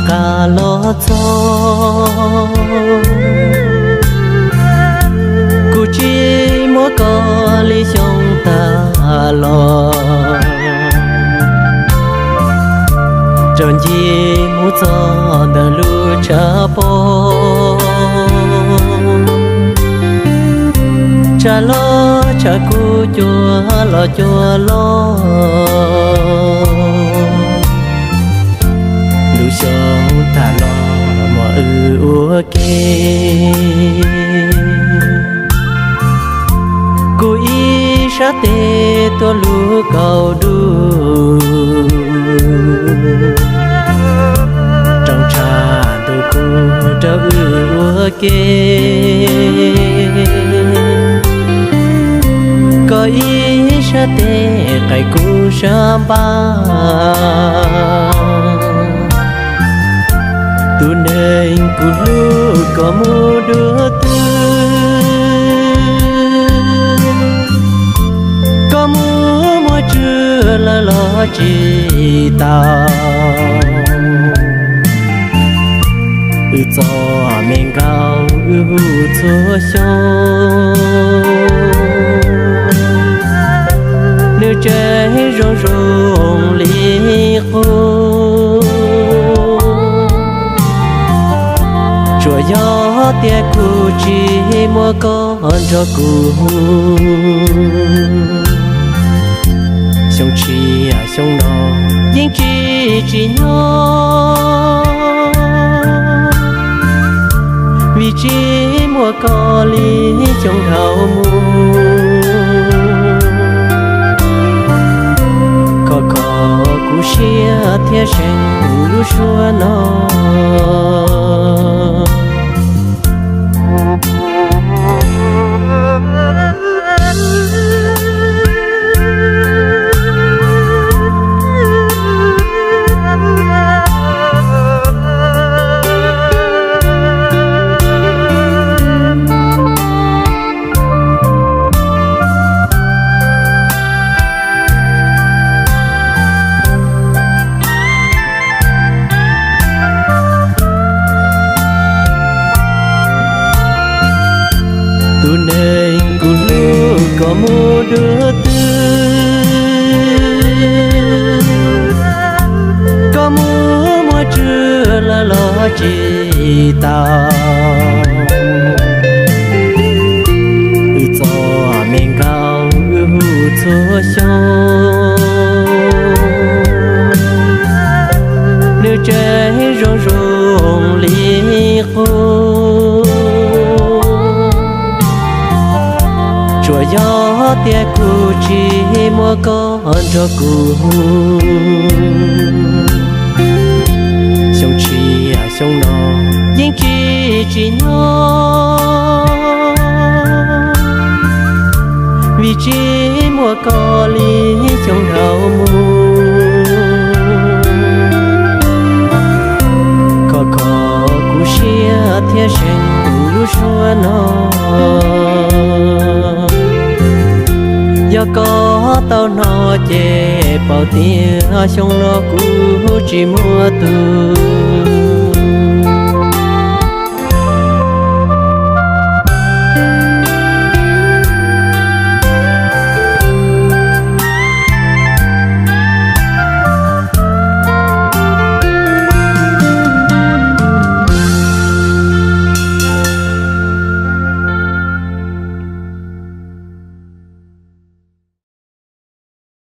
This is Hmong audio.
Nqa los txog, kuv tsis muab koj li xyoo tas los, rau ncig mus txog ntawm lub tshav pob. Tshav los tshav kub, cua los cua los, lub xyoo tag los muab wb ua ke. Kuv ib sab tes tuav lub kaus dub, rooj tshaj ntuj kub rau wb ua ke. Koj ib sab tes qaij kuv sab npab, tus neeg kuv hlub koj mus dua twg, koj mus muab tswj lawm los tsis tau. Wb txom me nkauj wb hu txhua xyoo, nws tseem zoo zoo li qub. Tsuas yog tias kuv tsis muaj koj nrog kuv, xyoo tshiab xyoo no yeej tsis tsim nyog, vim tsis muaj koj li xyoo dhau mus. Koj kho kuv siab thiab seev lub suab no. Tus neeg kuv hlub koj mus dua twg, koj mus muab tswj lawm los tsis tau. Wb txom me nkauj wb hu txhua xyoo, nws tseem zoo zoo li qub. Tsuas yog tias kuv tsis muaj koj nrog kuv, xyoo tshiab xyoo no yeej tsis tsim nyog, vim tsis muaj koj li xyoo dhau mus. Koj kho kuv siab thiab seev kuv lub suab no. Yog koj tau hnov ces paub tias xyoo no kuv tsis muaj tus.